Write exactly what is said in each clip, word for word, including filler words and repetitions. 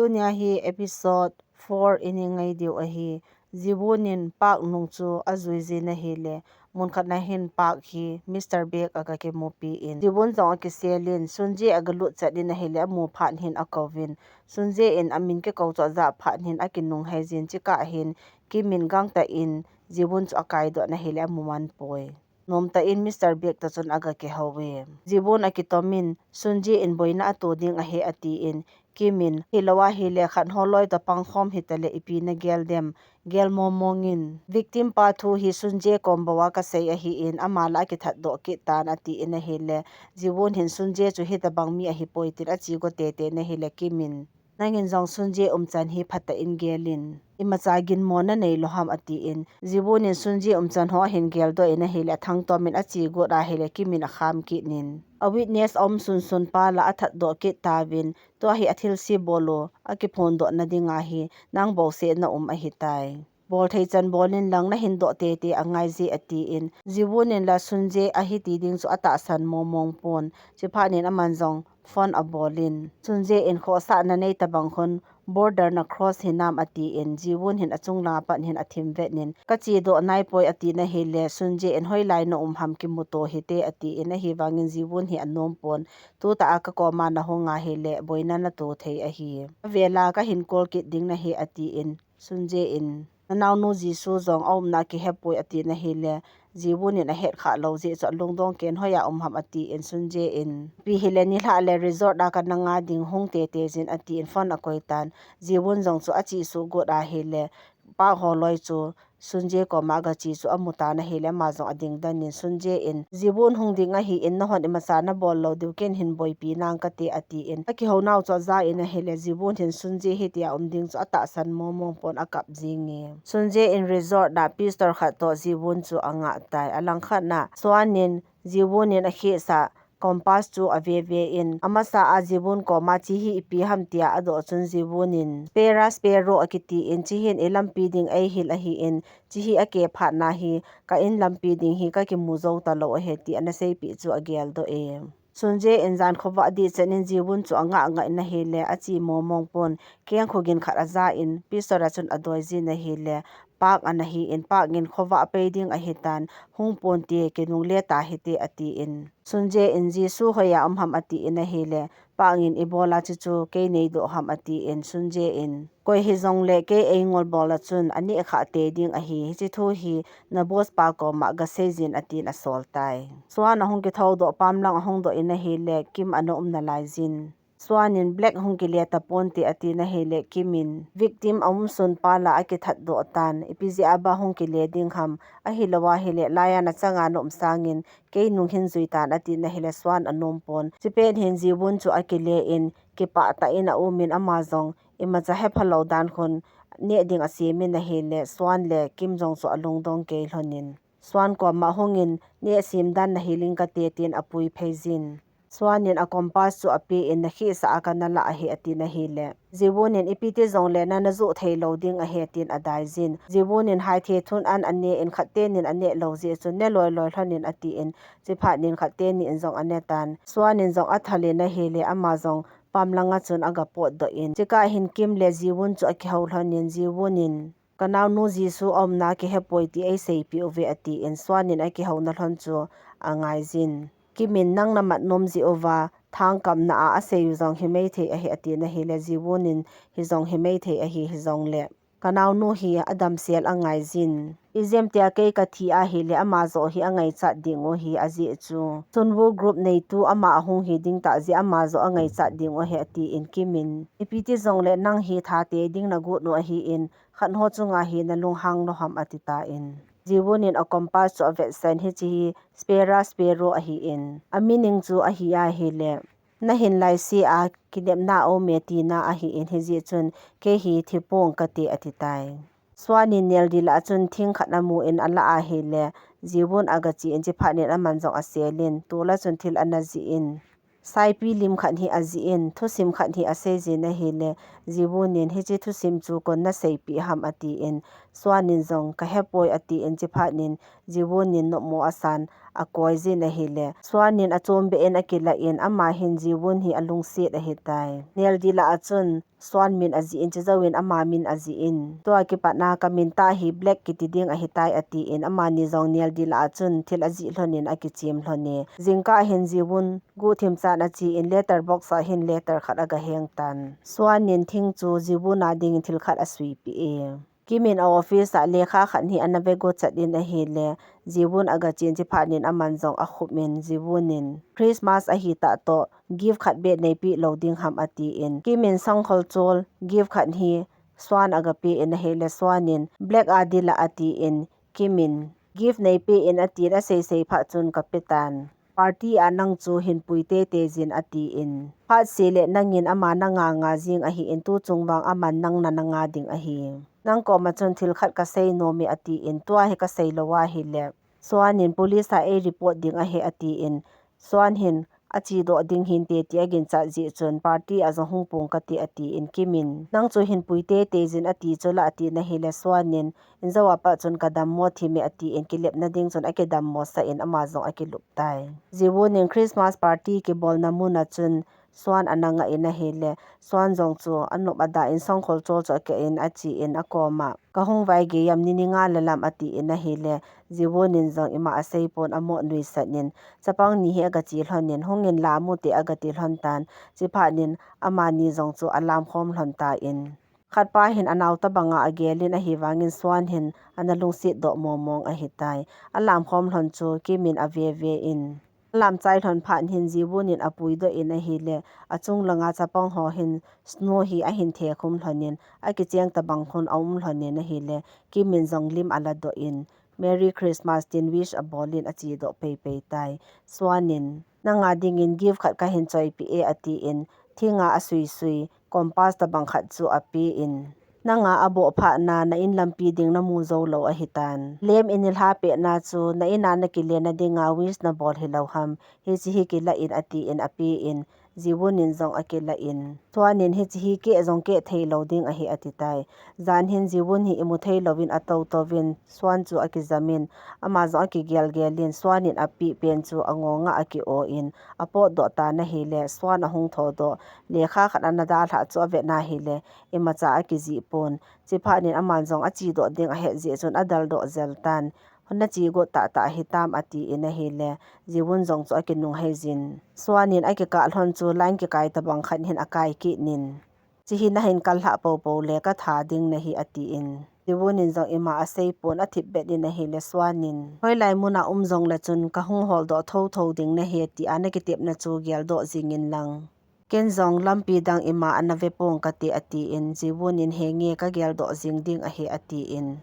Tunia hi episode four i ngai diu ahi. Jiwon in Park nung chu ajui jin ahile, mun khat na hin Park hi Mister Baek aga kimupi in, Jiwon jong akisel in, Sunjae aga lut chat in ahile, amu phat hin akouvin, Sunjae in amin kikou chu aja phat hin akinung hei jin, chikah hin Kim in gangtah in Jiwon chu akaidoh in ahile, amu man poi. Nomtah in Mister Baek toh chun aga kihou e. Jiwon akitom in, Sunjae in boina ato ding ahi, ati in, Kim in, hilou ahile khat holoi toh pangkhom hitale ipi nagel dem, gel momong in. Victim pa thu hi Sunjae kom bou a kasei ahi in, ama la akithat doh kit tan, ati in ahile, Jiwon hin Sunjae chu hitabang mi ahipoi tin achi go tete in ahile, Kim in, nangin jong Sunjae umchan hi phatah in gel in, imacha ginmo nanei lou ham, ati in, Jiwon in Sunjae umchan ho ahin geldoh in ahile, athangtom in achi got ahile, Kim in akham kit in, a witness aum sunsun pa la athat doh kit tauvin, tua hi athilse bol u, akiphondoh na ding ahi, nang bouseh na um ahitai. Bolthei chan bol in lang, nahin doh tete angai je, ati in, Jiwon in la Sunjae ahi ti ding chu atahsan momong pon. Chiphat in aman jong phone abol in, Sunjae in khohsahna nei tabang hun border na cross hinam, ati in, Jiwon hin achung langa pat hin athim vet in, kachedoh naipoi, ati in ahile, Sunjae in hoilai na um ham kimuto hite, ati in, ahivangin Jiwon hi anom pon, tutah a kakoma nahung ahile, boina nato thei ahi. Avela kahin call kit ding nahi, ati in, Sunjae in, nanaonu Jisoo jong aumna kihepoi, ati in ahile, Jiwon in ahet khah lou jeh chu alungdong ken, hoiya um ham, ati in, Sunjae in, ipi hile nilhah le resort a kana nga ding, hung tete jin, ati in phone akoi tan, Jiwon jong chu achi suh got ahile, Park holoi chu Sunjae koma aga che chu amu tan ahile, ama jong ading den in, Sunjae in, Jiwon hung ding ahi in, nahon imacha nabol lou diu, ken hin boipi nang kate, ati in, akihou nau chu aja in ahile, Jiwon hin Sunjae hitia um ding chu atahsan momong pon, akap jing e. Sunjae in resort na pistol khat toh Jiwon chu angah tai. Alangkhat na Swan in Jiwon in akhehsah compass chu aveve in, amasa a Jiwon koma, chehi ipi ham tia adoh chun, Jiwon in, Spera Sparrow akiti in, chehin ilampi ding eihil ahi in, chehi akeh phat na hi ka in lampi ding hi kakimu jou talou ahi, ti ana seipeh chu ageldoh e. Sunjae in jan khovah dih chan in Jiwon chu angah ngah in ahile, achi momong pon, kengkhu gin khat aja in, pistol a chun adoi jin ahile, Park ana hi in, Park in khovah pei ding ahitan, hung ponte, kinungle tahite, ati in, Sunjae in, Jisoo hoiya um ham, ati in ahile, Park in, ibola chuchu kei neidoh ham, ati in, Sunjae in, koi hijongle kei eingol bol a chun aneh khah tei ding ahi, hiche thu hi na boss pa koma gasei jin, atin asol tai. Swan ahung kithoudoh, pamlang ahung doh in ahile, Kim ana um nalai jin. Swan in, Black hung kile taponte, ati in ahile, Kim in, victim aum sun pa la akithat doh tan, ipi jeh a ba hung kile ding ham, ahilou ahile, laiya nachanga na um sangin kei nung hin jui tan, ati in ahile, Swan anom pon. Chipet hin Jiwon chu akile in, kipah tah in aum in, ama jong imacha hepha lou dan khun neh ding asem in ahile, Swan le Kim jong chu alungdong kei lhon in, Swan koma hung in, neh sem dan nahil ing kate, tin apui phei jin. Swan in a compass chu ape in, nakhehsah a kana lah ahi, ati in ahile, Jiwon in, ipi ti jongle nana joh thei lou ding ahi, tin adai jin. Jiwon in haithe thun an ane in, khat teni in aneh lou jeh chun ne loi loi lhon in, ati in, chiphat in khat teni in jong ane tan. Swan in jong athal in ahile, ama jong pamlang a chun aga potdoh in, chikah hin Kim le Jiwon chu akihou lhon in, Jiwon in, ka naonu Jisoo aumna kihepoi ti eiseipeh uve, ati in, Swan in akihouna lhon chu angai jin. Kim in, nang namat nom jeh uva thangkamna a asei u jong himai thei ahi, ati in ahile, Jiwon in, hijong himai thei ahi, hijongle ka naonu hi adamsel angai jin. Ijemtia kei kathi ahile, ama joh hi angaichat ding u ahi, ajeh chu Sunwoo group neitu ama ahung hi ding tah jeh, ama joh angaichat ding u ahi, ati in, Kim in, ipi ti jongle nang hi that tei ding nagot u ahi in, khat ho chunga hi nalunghang lou ham, ati tan. Jiwon in a compass chu avetsah in, hiche hi Spera Sparrow ahi in, a meaning chu ahi ahile, nahin laise a kinepna aume tina ahi in, hijeh chun kei hi thipong kate, ati tai. Swan in neldi lah a chun thing khat amu in alah ahile, Jiwon aga che in, chiphat in aman jong asel in, tol a chun thil ana jih in, saipi lim khat hi ajih in, thusim khat hi asei jin ahile, Jiwon in, hiche thusim chu koin naseipeh ham, ati in, Swan in jong, kahepoi, ati in, chiphat in Jiwon in nopmo asan, akoi jin ahile, Swan in achom be in akilah in, ama hin Jiwon hi alungset ahitai. Neldi lah a chun Swan min ajih in, chujou in ama min ajih in, tua kipat na kamin tah hi Black kiti ding ahitai atin, amani jong Neldi lah a chun thil ajih lhon in akichem lhon e. Jingkah hin Jiwon guhthim chan ache in letter box a hin letter khat agaheng tan. Swan in thing chu Jiwon a dingin thil khat asuipeh e. Kim in a office a lekha khat hi ana vegot chat in ahile, Jiwon agachen chuphat in aman jong akhup in, Jiwon in Christmas ahitah toh gift khat beh neipeh lou ding ham atin, Kim in sangkhol chol gift khat hi Swan agapeh in ahile, Swan in Black a ding lah atin, Kim in gift neipeh in atin, aseisei phat chun kapetan. Party a nang chu hinpui teitei jin atin, phatseh le nangin ama nanga nga jing ahin, tuchung vang aman nang nana nga ding ahi. Nang koma chun thil khat kasei nom e atin, tua hi kasei lou ahile Swan in police a ei report ding ahi atin, Swan hin achedoh ding hinte ti aginchat jeh chun party a jong hung pong kate atin, Kim in nang chu hinpui teitei jin ati chu lah atin ahile, Swan in injou a pat chun kadammo thim e atin, kilepna ding chun akidammo sah in ama jong akilup tai. Jiwon in Christmas party kibolna mun a chun Swan ana nga in ahile, Swan jong chu anop ada in sangkhol chol chu akeh in achen akoma, kahung vaigei am, ni ni nga le lam atin ahile, Jiwon in jong ima aseipon amo nuisat in, chapang ni hi agache lhon in, hung in la mu te agati lhon tan, chuphat in amani jong chu alamkhom lhon tan. Khatpa hin anao tobang a agel in ahivangin Swan hin ana lungset doh mong mong ahitai. Alamkhom lhon chu Kim in ave ve in, alamchai lhon phat hin Jiwon in apuidoh in ahile, achung langa chapang ho hin snow hi ahin thekhum lhon in, akicheng tobang khun aum lhon in ahile, Kim in jong lim aladoh in, Merry Christmas tin wish abol in achedoh peipei tai. Swan in, nanga dingin gift khat kahin choipeh e atin, thing a asuisui compass tobang khat chu apen, nanga aboh phat na, na in lampi ding namu jou lou ahitan. Lem in ilha pehna chu na in a nakile na dinga wish nabol hilou ham, hiche hi kilah in atin apen, Jiwon in jong akilah in, Swan in hiche hi keh jong keh thei lou ding ahi ati tai. Jan hin Jiwon hi imu thei louvin atou touvin Swan chu akijam in, ama jong akigel gel in, Swan in apeh pen chu angonga aki-o in apotdoh tan ahile, Swan ahung thodoh, lekha khat ana dalhah chu avet na ahile, imacha akijih pon. Chuphat in aman jong achedoh ding ahet jeh chun adaldoh jel tan. Hon nache got tahtah hitam atin ahile, Jiwon jong chu akinunghei jin, Swan in akikah lhon chu line kikai tobang khat hin akai kit in, hiche hi nahin kal lhah poupou le katha ding nahi atin, Jiwon in jong ima aseipon athip bet in ahile, Swan in hoilai mun a um jongle chun kahung holdoh thotho ding nahi tia nakitepna chu geldoh jing in lang. Ken jong lampi dang ima ana ve pong kate atin, Jiwon in henge kageldoh jing ding ahi atin,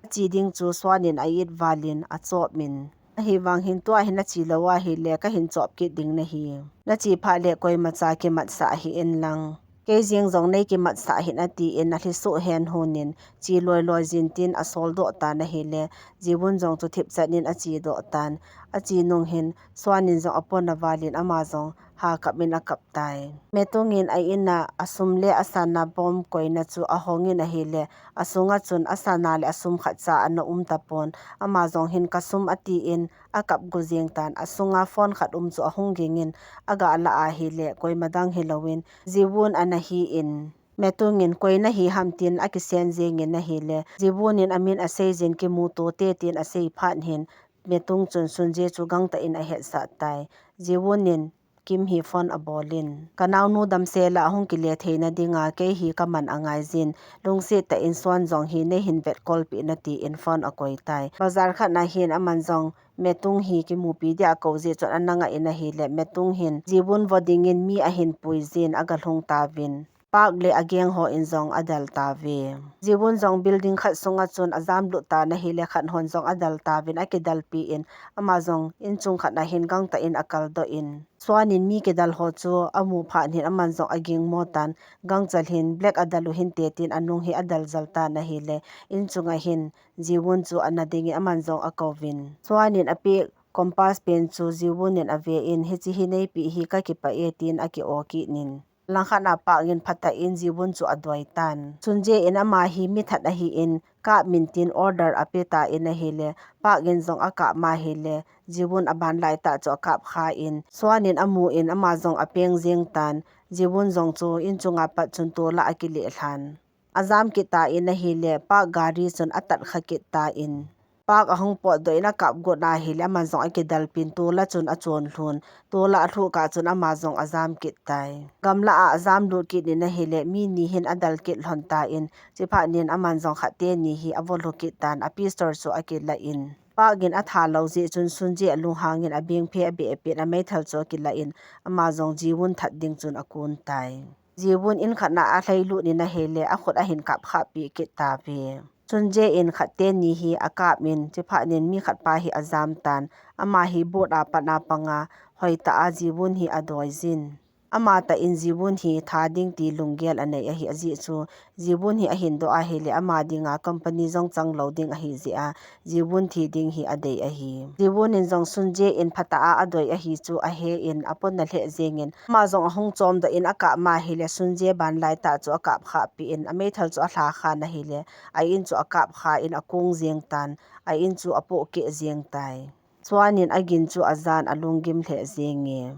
ache ding chu Swan in a-it val in achop in, ahivang hin tua hi nache lou ahile kahin chop kit ding nahi. Nache phat le koimacha kimatsah hih in lang. Kei jeng jong nei kimatsah hih in atin alhisoh hen hon in, che loi loi jin tin asoldoh tan ahile, Jiwon jong chu thipchan in achedoh tan. Ache nung hin Swan in jong apon aval in ama jong ha kap in akap tai. Metung in a-in a asum le asana bom koina chu ahong in ahile, asunga chun asana le asum khatcha ana um tapon. Ama jong hin kasum atin akap go jeng tan, asunga phone khat um chu ahung ging in aga la ahile, koima dang hilouvin Jiwon ana hi in, Metung in koi nahi ham tin akisen jeng in ahile, Jiwon in amin asei jin kimuto te tin asei phat hin, Metung chun Sunjae chu gangtah in ahetsah tai. Jiwon in Kim hi phone abol in, ka naonu damsel a ahung kile theina dinga kei hi kaman angai jin, lungset tah in Swan jong hi neihin vetkolpeh in atin phone akoi tai. Bazar khat na hin aman jong Metung hi kimupi dia akou jeh chun ana ngah in ahile, Metung hin Jiwon vo dingin mi ahin pui jin agalhung tauvin, Park le ageng ho in jong adel tauve. Jiwon jong building khat sunga chun ajam lut tan ahile, khat hon jong adel tauvin akidalpi in, ama jong inchung khat na hin gangtah in akaldoh in, Swan in mi kidel ho chu amu phat hin aman jong agingmo tan, gangchal hin Black adel u hinte tin anung hi adel jel tan ahile, inchunga hin Jiwon chu ana dingin aman jong akouvin, Swan in apeh compass pen chu Jiwon in ave in, hiche hi neipeh hi kakipah e tin aki-o kit in, Langkhat a Park in phatah in Jiwun chu adoi tan. Sunjae in ama hi mithat ahi in, kap min tin order ape tan ahile, Park in jong akap ma ahile, Jiwun aban lai tah chu akap kha in, Swan in amu in ama jong apeng jeng tan, Jiwun jong chu inchung a pat chun tol a akile lhan. Ajam kit tan ahile, Park gari chun atat kha kit tan, Park ahung potdoh in akap got na ahile, ama jong akidalpin tol a chun achon lhun, tol a alhuh kah chun ama jong ajam kit tai. Gamla a ajam lut kit in ahile, mi ni hin adal kit lhon tan, chiphat nin aman jong khat teni hi avo lhu kit tan, a pistol chu akilah in. Park in atha lou jeh chun Sunjae alunghang in abeng phe abeh pin ameithal chu akilah in, ama jong Jiwun that ding chun akun tai. Jiwun in khat na alhai lut in ahile, akhut ahin kap khah pi kit tave. Sunjae in khat teni hi akap in, chiphat nin mi khat pa hi ajam tan, ama hi boat a pat a panga, hoi tah a Jiwun hi adoi jin. Ama tah in Jiwun hi that ding ti lunggel anei ahi ajeh chu, Jiwun hi ahin doh ahile, ama dinga company jong chang lou ding ahi jeh a, Jiwun thi ding hi adei ahi. Jiwun in jong Sunjae in phatah a adoi ahi chu ahe in aponna lheh jeng in, ama jong ahung chomdoh in akap ma ahile, Sunjae ban lai tah chu akap khah pi in, ameithal chu alha khan ahile, a in chu akap kha in akong jeng tan, a in chu apoh keh jeng tai. Swan in agin chu ajan alunggim lheh jeng e.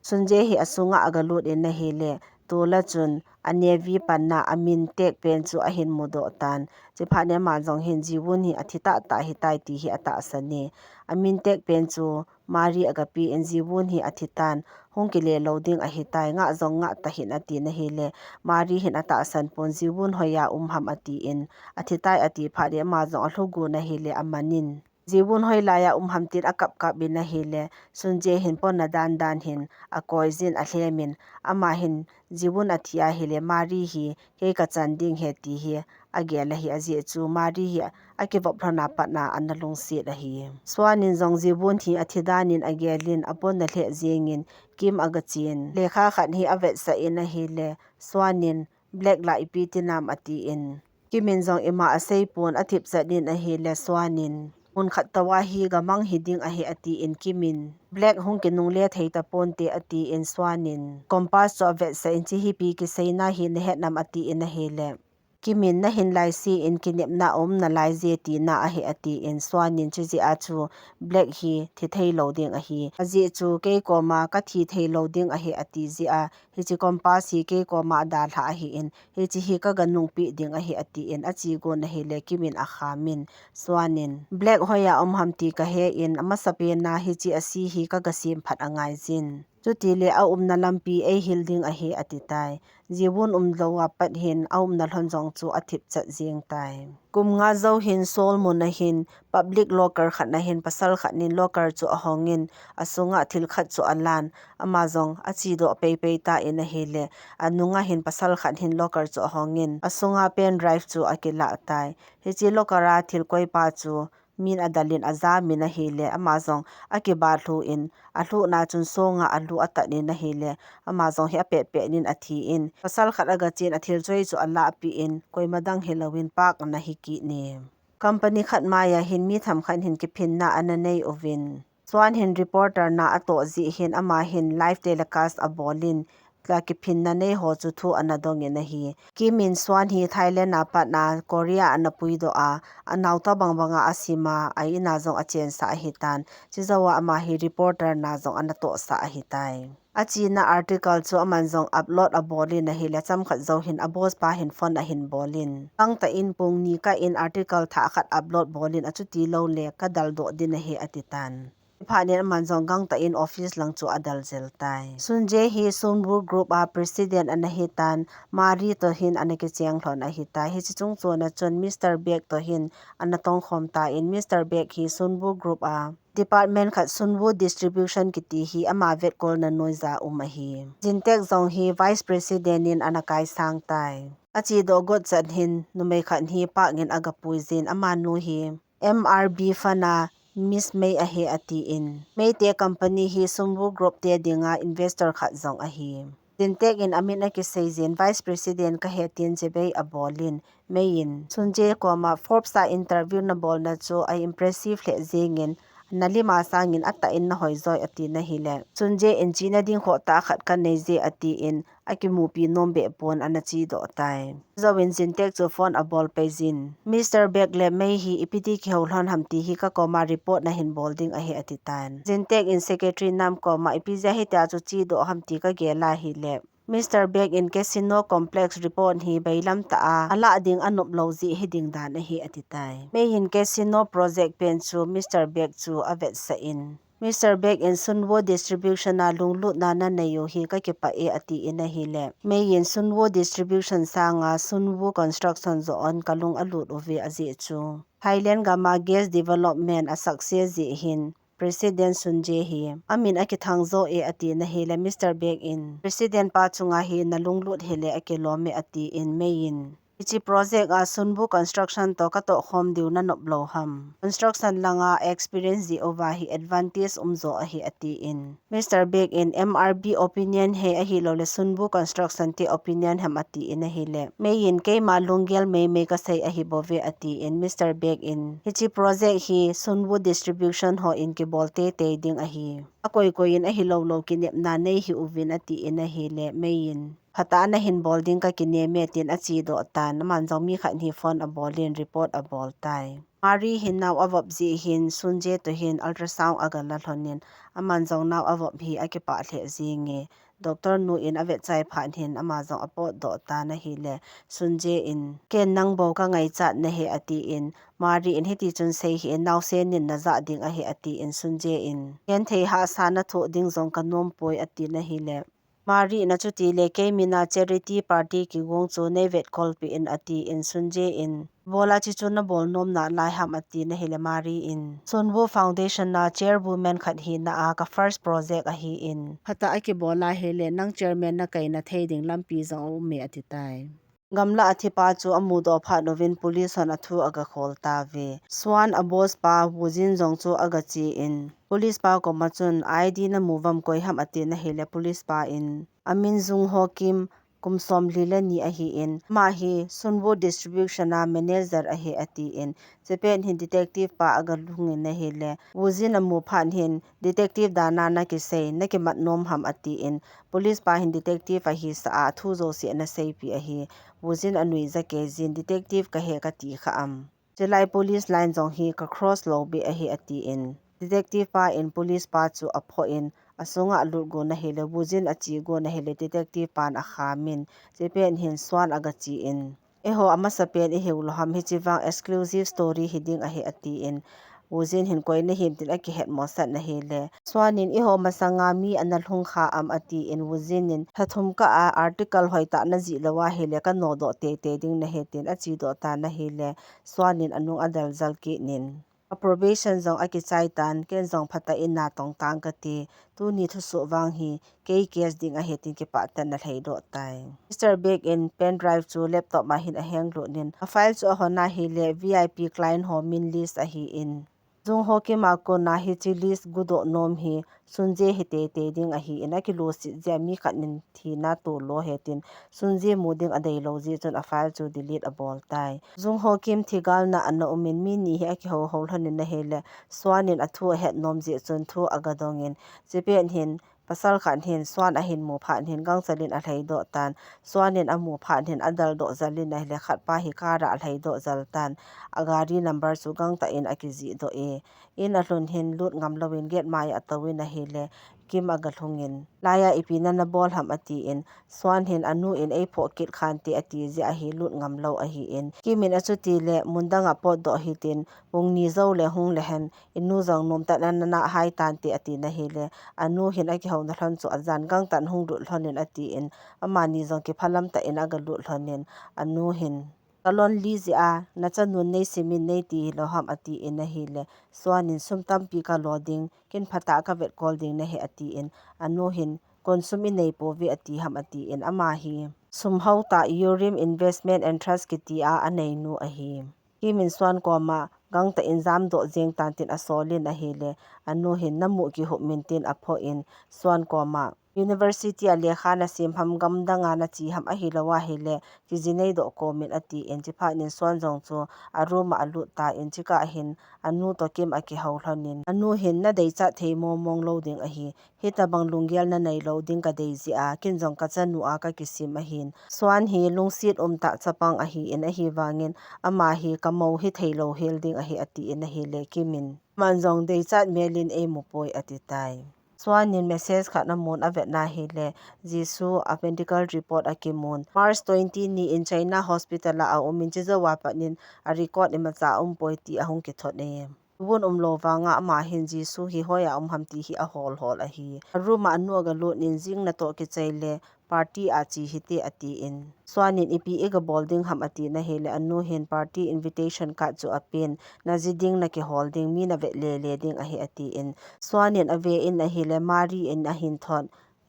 Sunjae hi asunga agalut in ahile, tol a chun a navy panna amin tag pen chu ahin mudoh tan. Chiphat nin ama jong hin Jiwun hi athi tah tah ahitai ti hi atahsan e. Amin tag pen chu Mari agape in Jiwun hi athi tan, hung kile lou ding ahitai, ngah jong ngah tahih in atin ahile, Mari hin atahsan pon, Jiwun hoiya um ham atin, athi tai ati phat in ama jong alhugun ahile, aman in. Jiwun hoilai a um ham tin akap kap in ahile, Sunjae hin ponna dan dan hin akoi jin alhem in, ama hin Jiwun athi ahile, Mari hi kei kachan ding ahi ti hi agel ahi ajeh chu, Mari hi akivop lhon a pat a ana lungset ahi. Swan in jong Jiwun hi athi dan in agel in aponna lheh jeng in Kim agachen. Lekha khat hi avetsah in ahile, Swan in, Black la ipi ti nam atin. Kim in jong ima asei pon athipchet in ahile Swan in, mun khat tou a hi gamang hi ding ahi atin Kim in, Black hung kinungle thei taponte atin Swan in, compass chu avetsah in, hiche hi ipi kiseina hi nahet nam atin ahile, Kim in, nahin laise in kinepna aum nalai je tina ahi atin Swan in, chujeh a chu Black hi thi thei lou ding ahi. Ajeh chu kei koma kathi thei lou ding ahi ati jeh a, hiche compass hi kei koma adalhah ahin, hiche hi kaga nungpeh ding ahi atin, ache gon ahile Kim in akham in, Swan in, Black hoiya um ham ti kahe in, amasapen a hiche asi hi kaga sem phat angai jin. Chutile aumna lampi eihil ding ahi ati tai. Jiwun umlou a pat hin aumna lhon jong chu athipchet jeng tai. Kum nga jou hin Seoul mun a hin public locker khat na hin pasal khat nin locker chu ahong in, asunga thil khat chu alan, ama jong achedoh peipei tan ahile, anunga hin pasal khat hin locker chu ahong in, asunga pen drive chu akilah tai. Hiche locker a thil koipa chu min adal in ajam in ahile, ama jong akiba lhu in, alhuhna chun songa alu atat in ahile, ama jong hi apet pet in athi in, pasal khat agachen athil choi chu alahpeh in, koima dang hilou in Park ana hi kit e. Company khat maiya hin mi themkhat hin kiphinna ana nei uvin, Swan hin reporter na atoh jeh hin ama hin live telecast abol in, la kiphinna nei ho chu thu ana dong in ahi. Kim in Swan hi Thailand a pat a Korea ana puidoh a, anao tobang banga asim a, a in a jong achensah ahitan. Chujou a ama hi reporter na jong ana tohsah ahitai. Achena article chu aman jong upload abol in ahile, chomkhat jou hin a boss pa hin phone ahin bol in, Gangtah in pung ni kah in article thah khat upload bol in, achuti lou le kadaldoh ding ahi ati tan. Chuphat in aman jong gangtah in office lang chu adal jel tai. Sunjae hi Sunwoo Group a president ana hitan, Mari toh hin ana kicheng lhon ahitai. Hiche chungchon a chun Mister Baek toh hin ana tongkhom tan, Mister Baek hi Sunwoo Group a department khat Sunwoo Distribution kiti hi ama vetkolna noija um ahi. Jintek jong hi vice president in ana kaisang tai. Achedoh got chan hin numei khat hi Park in aga puijin, amanu hi M R B fund a Miss May ahi atin, May te company hi Sunwoo Group te dinga investor khat jong ahi. Jintek in amin akiseijin, Vice President kahi tin chibai abol in, May in Sunjae koma Forbes a interview nabolna chu a impressive lheh jengin, Nalima sangin atah in nahoi joi, atina hile, Sunje in chena ding khoh tah khat kanei je, atin akimupi nom beh pon ana chedoh tai. Jouvin Jintek chu phone abol pei jin, Mister Bek le Mei hi ipi ti kihou lhon ham ti hi kakoma report nahin bol ding ahi, ati tan. Jintek in secretary Nam koma ipi jeh a hitia chu chedoh ham ti kagel a hile, Mister Bek in casino complex report hi bailam tah a alah ding anop lou jeh hiding dan ahi, ati tai. Mei hin casino project pen chu Mister Bek chu avetsah in, Mister Bek in Sunwoo Distribution a lunglutna nanei u hi kakipah e, atin ahile, Mei in Sunwoo Distribution sanga Sunwoo Construction joh in kalung alut uve, ajeh chu Thailand gama gas development a success jeh hin President Sunje hi amin akithang jo e, atina hile, Mister Bek in President pa chunga hi nalunglut hile akilom e, atin Mei in, hiche project a Sunwoo Construction toh katoh khom diu nanop lou ham? Construction langa experience jeh uva hi advantage um jo ahi, atin Mister Bek in M R B opinion hi ahilou le Sunwoo Construction te opinion ham, atin ahile, Mei in keima lunggel meimei kasei ahi bouve, atin Mister Bek in hiche project hi Sunwoo Distribution hon kibol teitei ding ahi. Akoi koi in ahilou lou kinepna nei hih uvin, atin ahile, Mei in phatah a nahin bol ding kakinem e, tin achedoh tan. Aman jong mi khat hi phone abol in report abol tai. Mari hin nao avop jeh hin Sunje toh hin ultrasound agala lhon in, aman jong nao avop hi akipah lheh jenge. Doctor nu in avet chai phat hin ama jong apotdoh tan ahile, Sunje in, ken nang bou kangaichat nahi, atin, Mari in hiti chun sei hih in, naosen in najah ding ahi, atin, Sunje in, genthei hahsa nathoh ding jong kanom poi, atina hile, Mari in achuti le kei mina charity party kigong chu neivetkol peh in, atin, Sunje in, ibola hiche chu nabol nom nalai ham, atina hile, Mari in, Sunwoo Foundation a chairwoman khat hina a ka first project ahin, phatah a kibol a hile nang chairman nakaina thei ding lampi jong aum e, ati tai. Gamlah a thipa chu amudoh phat uvin police hon athu agakhol tauve. Swan a boss pa Woo Jin jong chu agache in, police pa koma chun I D namu uvam, koi ham, atina hile, police pa in, amin Jung Ho Kim, kum somli le ni ahin, ama hi Sunwoo Distribution a manager ahi, atin, hiche pet hin detective pa agalhung in ahile, Woo Jin amu phat hin, detective dan a nakisei, nakimat nom ham, atin, police pa hin detective ahisah a, athu jouse anaseipeh ahi. Woo Jin anuija kei jin, detective kahi kati kha am? Chulai police line jong hi ka cross lou beh ahi, atin, detective pa in police pa chu aphoh in, asunga alut gon ahile, Woo Jin ache gon ahile, detective pan akham in, hiche pet hin Swan agache in, eiho amasapen ihiu lou ham, hiche vang exclusive story hiding ahi, atin, Woo Jin hin koi nahim tin akihetmosah in ahile, Swan in eiho masanga mi ana lhung kha am, atin, Woo Jin in, lha thum kah a article hoitah najih lou ahile kanodoh teitei ding nahi, tin achedoh tan ahile, Swan in anung adel jel kit in, ka probation jong akichai tan, ken jong phatah in natong tang kati, tuni thusoh vang hi kei case ding ahi, tin kipah tah in alhaidoh tai. Mister Bek in pen drive chu laptop a hin ahenglut in, a file chu ahon ahile V I P client ho min list ahin, Jung Ho Kim a kona hiche list gudoh nom hi Sunje hi teitei ding ahin, akilusit jeh a mi khat in thina tolou ahi, tin Sunje mu ding adeilou jeh chun a file chu delete abol tai. Jung Ho Kim thigalna ana um in, mi ni hi akihou hou lhon in ahile, Swan in athu ahet nom jeh chun thu agadong in, hiche pet hin pasal khat hin Swan ahin mu phat hin gangchel in alhaidoh tan. Swan in amu phat hin adeldoh jel in ahile, khat pa hi car a alhaidoh jel tan. Agari number chu gangtah in akijihdoh e, in alhun hin lut ngam louvin gate mai a atou in ahile, Kim agalhung in, laiya ipi nana bol ham, atin, Swan hin anu in eiphoh kit khante ati jeh a hi lut ngam lou ahin, Kim in achuti le mun dang a potdoh hitin, pung ni jou le hung le hen, inu jong nomtah in ana nahhai tante, atina hile, anu hin akihouna lhon chu ajan gangtah in hung lut lhon in, atin, amani jong kiphalam tah in agalut lhon in, anu hin, ka lonely jeh a nachanun neisim in neiti hilou ham, atin ahile, Swan in, sum tampi kalo ding, ken phatah a kavetkol ding nahi, atin, anu hin, kon sum inei pouve ati ham, atin, ama hi sum hao tah Urim Investment and Trust kiti a aneinu ahi. Kim in Swan koma gangtah in jamdoh jeng tan tin asol in ahile, anu hin, namu kihup min, tin aphoh in, Swan koma, University a lekha na sim ham, gamdang a na che ham, ahilou ahile kijinei doh komin, atin, chuphat in Swan jong chu a room a alut tan, chukah hin anu toh Kim akihou lhonin, anu hin na deichat thei mong mong lou ding ahi, hitabang lunggel na neilou ding kadei jeh a, ken jong kachanu a kakisim ahin, Swan hi lungset umtah chapang ahin, ahivangin ama hi kamou hithei lou hel ding ahi, atin ahile Kim in, aman jong deichat melin eimu poi, ati tai. Swan in message khat amun avet na ahile, Jisu a medical report akimun, March twenty ni in China hospital a aumin, chujou a pat in a record imacha aumpoi ti ahung kithot e. Vun umlou vanga ama hin Jisu hi hoiya um ham ti hi ahol hol ahi. A room a anu agalut in, jing natoh kichai le party a che hite, atin, Swan in, ipi igabol ding ham, ati na ahile, anu hin party invitation card chu apen, na ji ding, na kihol ding, mi na vet le le ding ahi, atin, Swan in ave in ahile, Mari in ahin thot,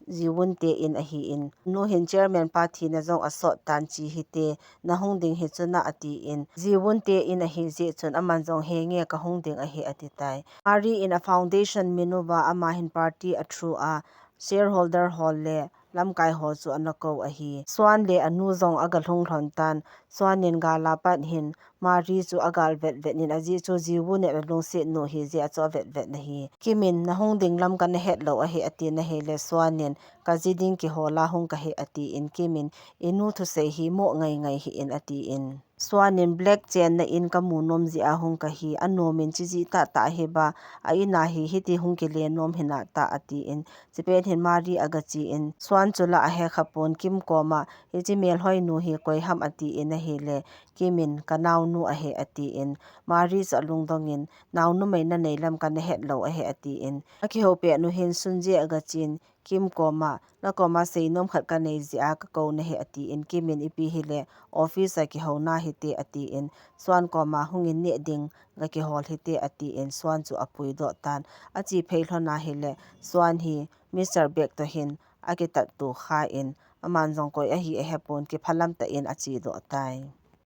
Jiwun te in ahin, anu hin chairman pa thina jong asot tan, che hite, na hung ding hi chu na, atin, Jiwun te in ahi jeh chun aman jong, henge, kahung ding ahi, ati tai. Mari in a foundation min uva ama hin party a through a shareholder ho le lamkai ho chu ana kou ahi. Swan le anu jong agalhung lhon tan, Swan in gal a pat hin Mari chu agal vet vet in, ajeh chu Jiwun in alungset nu ahi jeh a chu avet vet na ahi. Kim in, na hung ding lam kana het lou ahi, ati na ahile, Swan in, kaji ding kihol a hung kahi, atin, Kim in, inu thusei hi mo ngai ngai hih in, atin, Swan in, black chenna in kamu nom jeh a hung kahi, anom in, chiji tah tah ahi ba, a in a hi hiti hung kile nom hina ta, atin, chupet hin Mari agache in, Swan chu la ahe kha pon, Kim koma, hiche melhoi nu hi koi ham, atin ahile, Kim in, ka naonu ahi, atin, Mari chu alungdong in, nao numei na nei lam kana het lou ahi, atin, akihou pet u hin Sunje agachen, Kim koma, na koma seinom khat kanei jeh a kakou na ahi, atin, Kim in, ipi hile, office a kihouna hite, atin, Swan koma, hung in neh ding, gakihol hite, atin, Swan chu apuidoh tan, ache phei lhon ahile, Swan hi Mister Black toh hin akitat tu kha in, aman jong koi ahi ahepon, kiphalam tah in ache doh tai.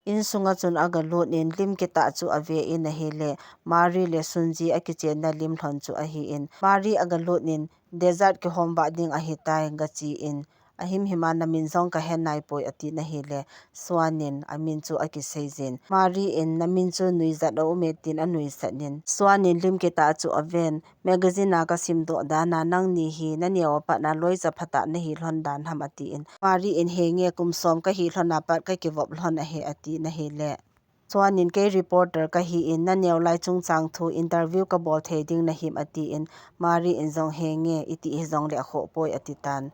Insunga chun agalut in, lim kitah chu ave in ahile, Mari le Sunji akichenna lim lhon chu ahin, Mari agalut in, dessert kihom vah ding ahitai, gachen, ahimhim a namin jong kahe naipoi, ati na ahile, Swan in amin chu akisei jin, Mari in, namin chu nuijat a um e, tin anuisat in, Swan in lim kitah chu aven, magazine a kasim doh dan a nangni hi naneo a pat na loicha phatah nahi lhon dan ham, atin, Mari in, henge, kum som kahi lhon a pat kakivop lhon ahi, ati na ahile, Swan in, kei reporter kahin, naneo lai chungchang thu interview kabol thei ding nahim, atin, Mari in jong, henge, iti hijongle akhoh poi, ati tan.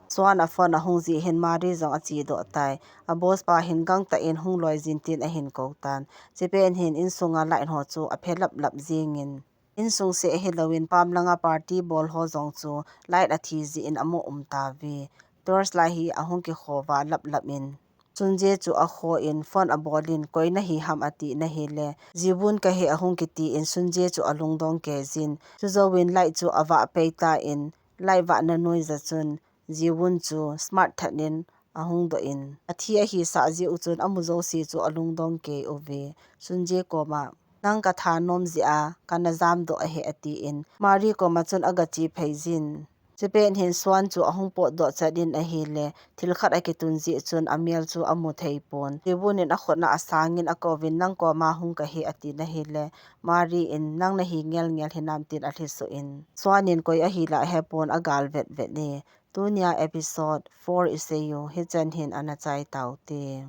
Swan a phone ahung jih hin Mari jong ache doh tai. A boss pa hin gangtah in hung loi jin tin ahin kou tan. Chupet hin insunga light ho chu aphe lap lap jingin, insung seh hilou in pam langa party bol ho jong chu light athi jeh in amu um tauve. Torch light hi ahung kikho va lap lap in, Sunje chu akho in phone abol in, koi nahi ham, ati na ahile, Jiwun kahi, ahung kiti in Sunje chu alungdong kei jin. Chujou in light chu avah pei tan, light vahna noija chun Jiwun chu smart that in ahung doh in, athi ahisah jeh u chun amu jouse chu alungdong kei uve. Sunje koma, nang kathanom jeh a kana jam doh ahi, atin, Mari koma chun agache phei jin. Chupet hin Swan chu ahung potdoh chat in ahile, thil khat akitun jeh chun amel chu amu thei pon. Jiwun in akhut na asang in akouvin, nang koma hung kahi, ati na ahile, Mari in, nang nahi ngel ngel hinam, tin alhiso in, Swan in koi ahila ahepon, agal vet vet e. Tunia episode four isei u hichan hin ana chai taute.